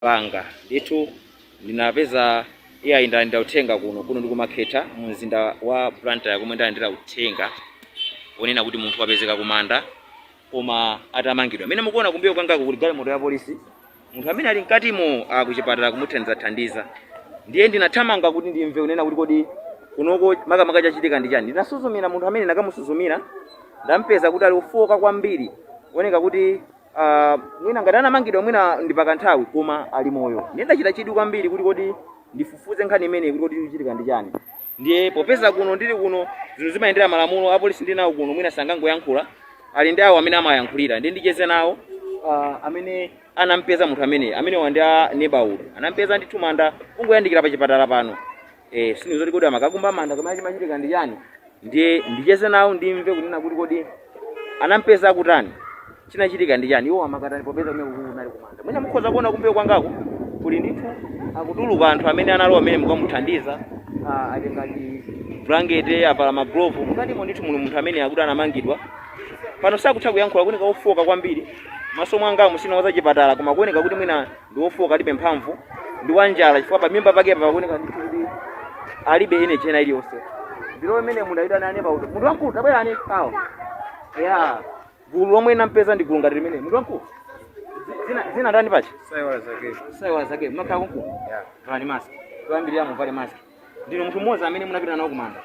Panga ndithu ndinapeza iyayi, ndalandira uthenga kuno. Kuno ndikumakhetha mu mzinda wa Blantyre, komwe ndalandira uthenga wonena kuti munthu wapezeka kumanda koma atamangidwa. Amene mukuona kumbuyo kwangako kuli galimoto ya polisi, munthu amene ali mkatimo akuchipatala kumuthandizathandiza. Ndiye ndinathamanga kuti ndimve kunena kuti kodi kunoko makamaka chachitika ndi chani. Ndinasuzumira munthu amene ndakamusuzumira, ndampeza kuti ali ofoka kwambiri, kuoneka kuti mwina ngati anamangidwa mwina ndi pakanthawi, koma ali moyo. Ndiye ndachita chidwi kwambiri kuti kodi ndifufuze nkhani imeneyi, kuti kodi chikuchitika ndi chani. Ndiye popeza kuno ndili kuno zinthu zimayendera malamulo, apolisi ndi nawo kuno mwina sangangoyankhula, ali ndi awo amene amayankhulira. Ndiye ndicheze nawo amene anampeza munthu amene amenewa ndi a neighborhood, anampeza ndithu manda kungoyandikira pa chipatala pano. Sinizoti kodi amakakumba manda kamene chimachitika ndi chani. Ndiye ndicheze nawo ndimve kunena kuti kodi anampeza akutani, chinachitika ndi chani, iwo amakatani, popeza kumene kunali kumanda. Mwina mukhoza kuona kumbuyo kwangako kuli ndithu akutuluka anthu amene analowa amene mukamuthandiza, atenga chi blanket, avala maglovu. Mukatimo ndithu muli munthu amene akuti anamangidwa, pano sakutha kuyankhula, kuoneka ofoka kwambiri. Maso mwangamu sina za chipatala, koma kuoneka kuti mwina ndi wofoka, alibe mphamvu, ndi wanjala, chifukwa pamimba pake pakuoneka ndithu kuti alibe energy ena iliyonse. Ndilo imene mundayitana ane pauto. Munthu wamkulu, tabwerani awo ya gulu lomwe nampeza ndi gulu ngati limene. Munthu wamkulu, zina ndani pachi? Saiwala zake. Saiwala zake. Makhala konkuno? Yeah. Valani mask, toyambirira muvale mask. Ndinu munthu mmodzi amene munapita nawo kumanda?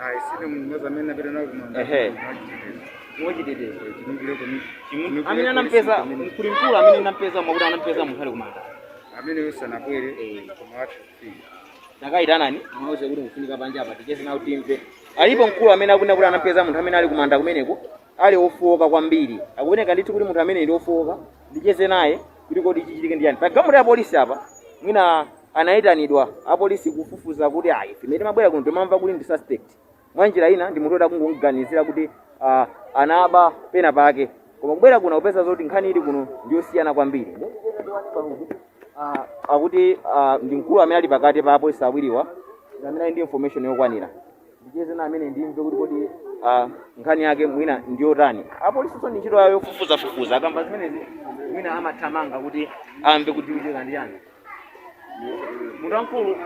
Ayi, sine mmodzi amene napita nawo kumanda. Niwachitetezo. Niwachitetezo. Chinungire komi. Amene anampeza kuli mkulu amene nampeza mwakuti anampeza munthu ali kumanda. Amene usanabwere koma athu kufika. Takayitanani, mwauze kuti mufunika panja apa ticheze nawo timve. Alipo mkulu amene akunena kuti anampeza munthu amene ali kumanda kumeneko ali ofowoka kwambiri. Akuoneka ndithu kuti munthu amene ndi ofowoka. Ndicheze naye kuti kodi chichitike ndi chani. Pa galimoto ya polisi apa mwina anayitanidwa apolisi kufufuza kuti ayi, ife timabwera kuno timamva kuti ndi suspect mwa njira ina, ndi munthu wodakungomuganizira kuti anaba pena pake, koma kubwera kuno kupeza zoti nkhani ili kuno ndiyosiyana kwambiri. Akuti ndi mkulu amene ali pakati pa apolisi awiriwa, ndi amene ali ndi information yokwanira. Ndicheze na amene ndimve kuti kodi nkhani yake mwina ndiyotani. Apolisi ndi ntchito yawo yofufuzafufuza, akamva zimenezi mwina amathamanga kuti amve kuti kuchitika ndi chani. Munthu wamkulu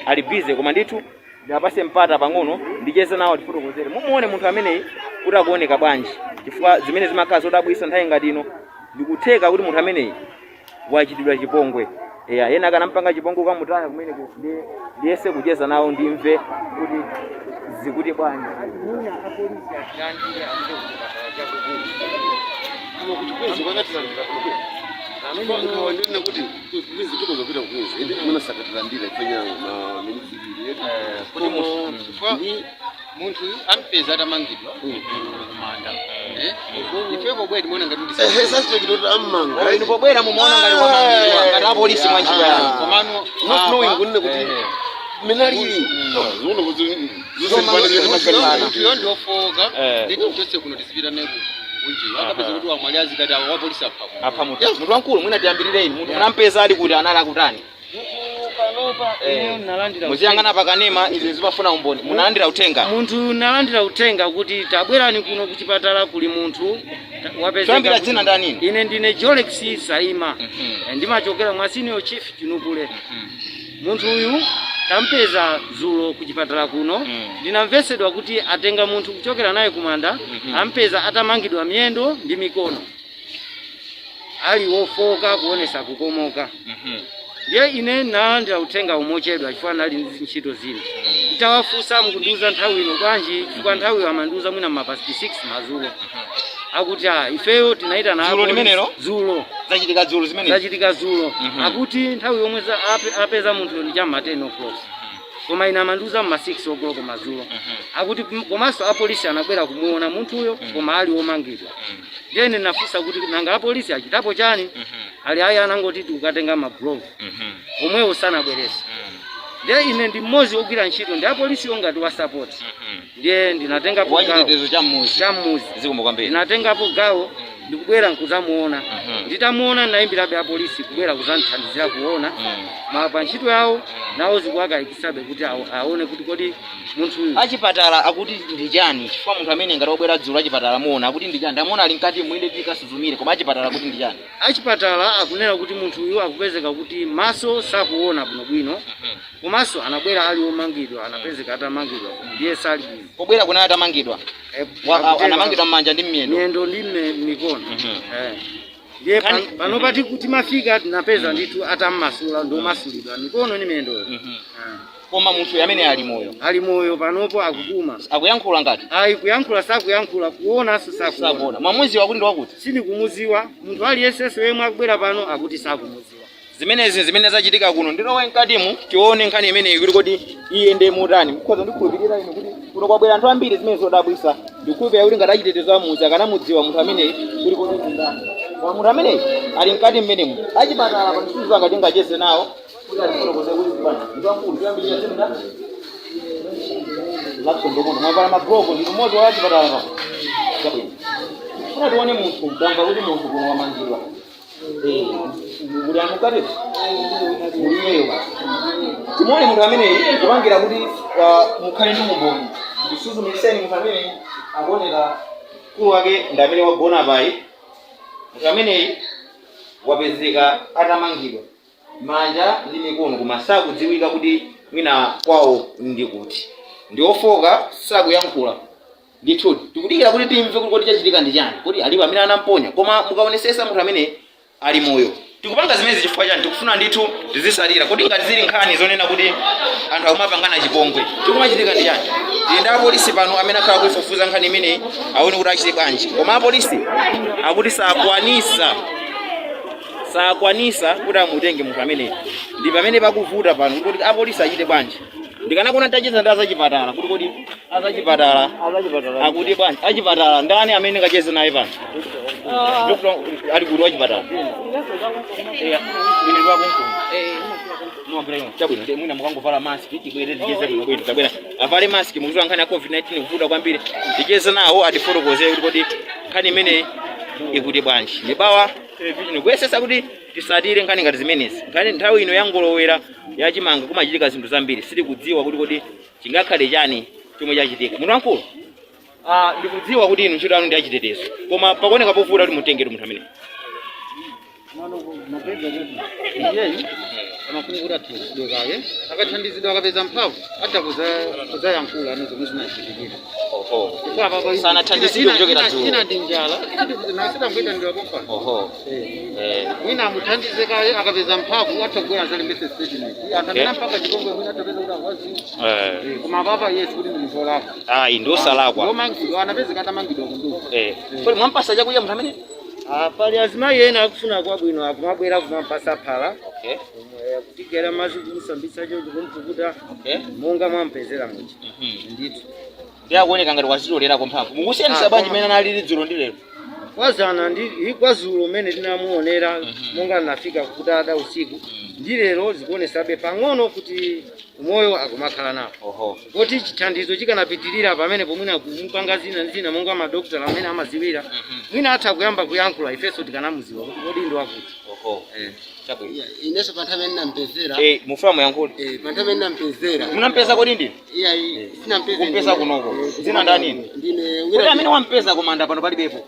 ali busy, koma ndithu ndipase mpata pang'ono ndicheze nawo tifotokozere. Mumuone munthu ameneyi kuti akuoneka bwanji, chifukwa zimene zimakhala zodabwisa nthawi ngati ino, ndikutheka kuti munthu ameneyi wachitidwa chipongwe eya, ena akanampanga chipongwe kamutaya kumeneko. Ndiyese kucheza nawo ndimve kuti zikuti bwanji. Mwina apolisi atilandire, apite kuchipatala chakukulu. Koma kuchikwezi kwakatilandira kuno. Nkhawa ndinena kuti kukwezi tikozopita kukwezi ende mwina sakatilandira ifanya ma minizibiri. Kuti Chifukwa munthu ampeza atamangidwa kumanda. Ife pobwera timaona ngati ndi Ehe, suspect kuti ammanga. Inu pobwera mumaona ngati wamangidwa ngati apolisi mwa ntchito yanu? Komano Not knowing kunena kuti menali zikuona kuti munthuyo ndi ofowoka. Nditi chonse kuno tizipita naye kunjiwa, akapeza kuti wamwali azikati awa wapolisi apha munthu. Apha munthu. Munthu wamkulu, mwina tiyambirire inu. Munthu munampeza ali kuti, anali akutani? Panopa ineyo nalandira Muziyang'ana pakanema, izi zimafuna umboni. Munalandira uthenga? Munthu nalandira uthenga kuti tabwerani kuno kuchipatala, kuli munthu wapezeka. Choyambira dzina ndani inu? Ine ndine Jolex Saima. Ndimachokera mwa senior chief Chinupule. Munthu uyu tampeza dzulo kuchipatala kuno. Ndinamvesedwa kuti atenga munthu kuchokera naye kumanda, ampeza atamangidwa miyendo ndi mikono, ali wofoka, kuonesa kukomoka. Ndiye ine nalandira uthenga umochedwa chifukwa ndali ndi ntchito zina. Nditawafunsa, mukundiuza nthawi ino bwanji? Chifukwa nthawiyo amandiuza mwina ma past 6 madzulo. Akuti ah, ifeyo tinayitana Dzulo apolisi. limenelo? Dzulo. Zachitika dzulo zimene? Zachitika dzulo. Akuti nthawi yomwe apeza munthu ndi cham'ma 10 o'clock, koma ine amandiuza mma 6 o'clock madzulo. Akuti komanso apolisi anabwera kumuona munthuyo, koma ali womangidwa. Ndiye ine nafunsa kuti nanga apolisi achitapo chani? Ali ayi, anangoti tikukatenga maglovu, omwewo sanabwerese. Ndiye ine ndi mmodzi wogwira ntchito ndi apolisiwo ngati wa support, ndiye ndinatengapo gawo. Wachitetezo cha mmuzi. Cha mmuzi. Zikomo kwambiri. Ndinatengapo gawo. Ndikubwera nkuzamuona. Nditamuona, ndayimbirabe apolisi kubwera kuzandithandizira kuona. Ma pa ntchito yawo nawo zikuwakayikisabe kuti aone kuti kodi munthu uyu. Achipatala akuti ndi chani? Chifukwa munthu amene ngati wabwera dzulo, achipatala muona akuti ndi chani? Ndamuona ali mkati muinde, tikasuzumire, koma achipatala akuti ndi chani? Achipatala akunena kuti munthu uyu akupezeka kuti maso sakuona bwinobwino, komanso anabwera ali omangidwa, anapezeka atamangidwa, ndiye sali bwino. Pobwera kuna atamangidwa? Akutero. Anamangidwa m'manja ndi mmiyendo? Miyendo ndi mikono. Ndiye pano pati kuti mafika tinapeza ndithu atammasula, ndomasulidwa mikono ndi miyendoyo. Koma munthu amene ali moyo? Ali moyo, panopo akupuma. Akuyankhula ngati? Ayi, kuyankhula sakuyankhula, kuonanso sakuona. Sakuona. Mwamuziwa kuti ndi wakuti? Sindikumuziwa. Munthu aliyensenso yemwe akubwera pano akuti sakumuziwa. Zimenezi zimene zachitika kuno. Ndilowe mkatimu tione nkhani imeneyi kuti kodi iyende motani. Mukhoza ndikhulupirira inu kuti kuno kwabwera anthu ambiri, zimene zodabwisa. Ndikukhulupirira kuti ngati achitetezo amuzi akanamudziwa munthu ameneyi kuti kodi ndi ndani, koma munthu ameneyi ali mkati mmenemu. Achipatala pano sizo angati ngacheze nawo kuti atifotokoze kuti zibana ndi wamkulu. Tiyambirira zimda Lapson Ndomondo, mwavala maglovu, ndi mmodzi wa achipatala pano. Chabwino, funa tione munthu. Tamva kuti munthu kuno wamangidwa. Muli anthu mkati, muli iyeyo basi. Timuone munthu ameneyi kupangira kuti mukhale ndi umboni. Ndisuzumiriseni munthu ameneyi, akuoneka mkulu wake ndi amene wagona payi. Munthu ameneyi wapezeka atamangidwa manja ndi mikono, koma sakudziwika kuti mwina kwawo ndi kuti. Ndi ofoka, sakuyankhula ndithu. Tikudikira kuti timve kuti kodi chachitika ndi chani, kuti alipo amene anamponya. Koma mukaonesesa, munthu amene ali moyo. Tikupanga zimenezi chifukwa chani? Tikufuna ndithu tizisalira kuti ngati zili nkhani zonena kuti anthu akumapangana chipongwe, chikumachitika ndi chani? Tili ndi apolisi pano amene akhala kuifufuza nkhani imeneyi, aone kuti achite bwanji. Koma apolisi akuti sakwanisa kuti amutenge munthu ameneyi. Ndi pamene pakuvuta pano kuti apolisi achite bwanji. Ndikanakona ntacheza ndi azachipatala kuti kodi azachipatala akuti bwanji. Achipatala ndani amene ngacheze naye pano? Dr. ali kuti wachipatala? Eya, ine ndwakunkuno. Chabwino, ndi mwina mukangovala mask, tibwere ticheze bwino bwino. Tabwera, avale mask. Mukuziwa nkhani ya COVID-19 kuvuta kwambiri. Ticheze nawo atifotokozere kuti kodi nkhani imeneyi ikuti bwanji. Mibawa Television kuyesesa kuti tisatire nkhani ngati zimenezi. Nkhani nthawi ino yangolowera yachimanga, kumachitika zinthu zambiri. Sitikudziwa kuti kodi chingakhale chani chomwe chachitika. Munthu wamkulu, ndikudziwa kuti inu ntchito yanu ndi yachitetezo, koma pakuoneka povuta kuti mutengere munthu amene Iyeyi amafuna kuti athandizidwe kaye. Akathandizidwa, akapeza mphamvu, atha kuzayankhula ano zomwe zinachitikira. Oho, sanathandizidwe kuchokera dzulo? Ina ndi njala, sitambuitanidwa pompano. Oho. Mwina amuthandize kaye, akapeza mphamvu atha kubwera azalembese statement. Anthu amene ampanga chipongwe mwina atapeza kuti akwaziwa. Koma apapa yes, kuti ndi munthu olakwa. Ayi, ndi osalakwa. Ndomangidwa, anapezeka atamangidwa kunduku. Kodi mwampasa chakudya munthu amene? Pali azimayi ena akufuna kwabwino, akumabwera kumampasa phala, kutigera madzi, kumusambitsa chocho, kumpukuta monga mwampezera muja ndithu. Ndi akuoneka ngati wazitolerako mphamvu. Mukusiyanisa bwanji mmene analili dzulo ndi lero? Kwazana ndi kwazulo mmene tinamuonera, monga nafika kutada usiku, ndi lero zikuonesabe pang'ono kuti umoyo akumakhala nawo. Kuti chithandizo chikanapitirira pamene pomwina kumupanga zina ndi zina monga madokotala amene amaziwira, mwina atha kuyamba kuyankhula, ifenso tikanamuziwa kuti kodi ndi wakuti. Oho, chabwino. Inenso pa nthawi imene nampezera Mufuna muyankhule? Pa nthawi imene nampezera. Munampeza kodi ndinu? Iyayi, sinampeze. Kumpeza kunoko. Dzina ndani inu? Ndine Kuti amene wampeza kumanda pano palibepo?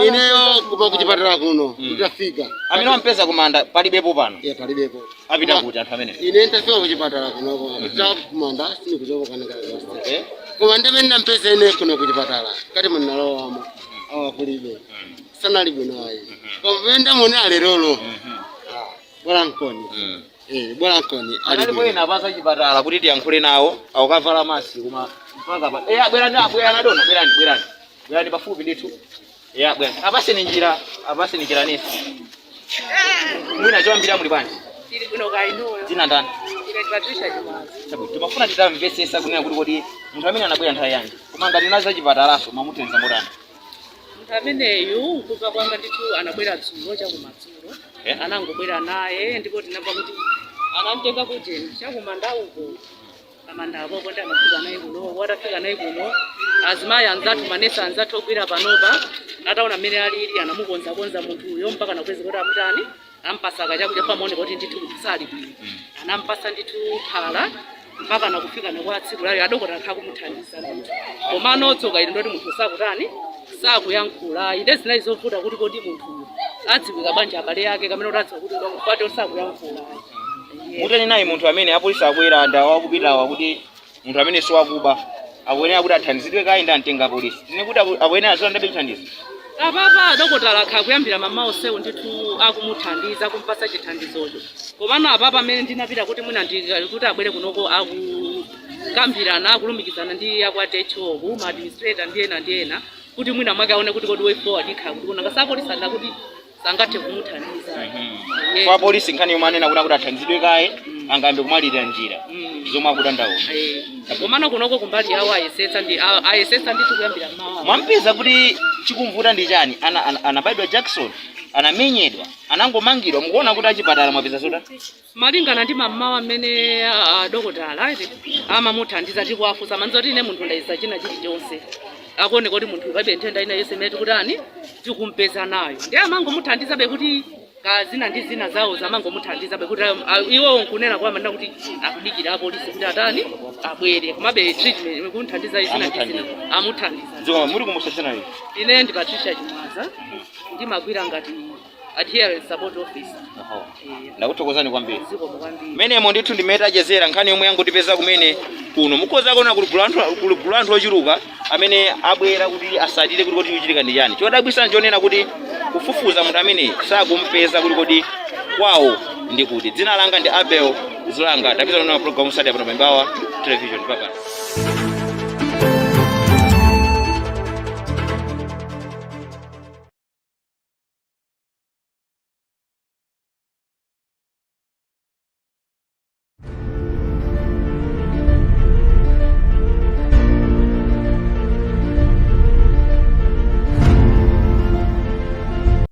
Ineyo kupa kuchipatala kuno nditafika. Amene wampeza kumanda palibepo pano? Iya, palibepo. Apita kuti anthu amene? Ine nditafika kuchipatala kunoko kumanda sindikuchoka. Koma ndamene nampeza ine kuno kuchipatala kati munalowamo awa kulibe, sanali bwino ayi. Koma pamene ndamuona lerolo, bola nkoni. Bola nkoni ali Analipo bwino. ena apasa chipatala kuti tiyankhule nawo, akukavala mask, koma mpaka pa bwerani, bwerani adona, bwerani, bwerani, bwerani pafupi ndithu. Bwerani, apaseni njira, apaseni njira nesi. Mwina choyambira, muli bwanji? Tili bwino, kainuyo? Dzina ndani? Ine ndi Patricia Chimwazi. Chabwino, timafuna titamvesesa kunena kuti kodi munthu amene anabwera nthawi yanji, koma ngati unaza chipatalaso mamuthenza motani? Munthu ameneyu, nkumva kwanga ndithu, anabwera dzulo chakumadzulo. Anangobwera naye, ndipo tinamva kuti anamtenga kujeni chakumanda uko. Pamanda apopo ndi anafika naye kuno. Watafika naye kuno, azimayi anzathu, manesi anzathu ogwira panopa, ataona mmene alili, anamukonzakonza munthuyo mpaka nakwezi kuti amutani, ampasa kachakudya. Pamaoneka kuti ndithu munthu sali bwino. Anampasa ndithu phala mpaka nakufika nakwa tsiku lali adokota akhala kumuthandiza munthu. Komano tsoka ili ndoti munthu sakutani, sakuyankhula. Inde zinali zovuta kuti kodi munthuyo adziwika bwanji abale ake kamene kuti adziwa kuti kwati sakuyankhula. Mutani naye munthu amene apolisi abwera ndawa akupitawa kuti munthu amene siwakuba, akuyenera kuti athandizidwe kaye ndi amtenga apolisi, tine kuti akuyenera azilandabe chithandizo? Apapa adokotala akhala kuyambira mama onsewo ndithu akumuthandiza, kumpasa chithandizocho. Komano apapa amene ndinapita kuti mwina kuti abwere kunoko, akukambirana, akulumikizana ndi akwa DHO, ma administrator ndi ena ndi ena, kuti mwina mwake aone kuti kodi way forward ikhala kuti kuna kasapolisi anda kuti sangathe kumuthandiza. Kwa polisi nkhani yomwe anena kuti athandizidwe kaye, angambe kumalira njira zomwe akudandaula. Komano kunoko kumbali yawo ayesetsa ndi ayesetsa ndithu kuyambira mmawa. Mwampeza kuti chikumvuta ndi chani? Anabaidwa jakisoni, anamenyedwa, anangomangidwa? Mukuona kuti achipatala mwapeza zota? Malingana ndi mammawa amene adokotala amamuthandiza, tikuwafunsa manza kuti ine munthu ndayesa china chilichonse, akuoneka kuti munthu palibe nthenda ina yonse imene tikutani, tikumpeza nayo. Ndi amangomuthandizabe kuti kazina ndi zina zawo, zamangomuthandizabe kuti iwo nkunena kwa amanena kuti akudikira apolisi kuti atani, abwere. Komabe treatment kumuthandiza zina ndi zina amuthandiza. Zikomo. Muli kumusachana ino? Ine ndi Patricia Chimwaza, ndimagwira ngati adherence support officer. Ndakuthokozani kwambiri. Zikomo kwambiri. Menemo ndithu ndimene tachezera nkhani yomwe yangotipeza kumene kuno. Mukhoza kuona kuli gulu anthu, kuli gulu anthu ochuluka amene abwera kuti asatire kuti kodi chikuchitika ndi chani. Chodabwitsa nchonena kuti kufufuza munthu amene sakumpeza kuti kodi kwawo ndi kuti. Dzina langa ndi Abel Zulanga. Tapeza kuona program sadi pano pa Mbawa Television. Bye bye.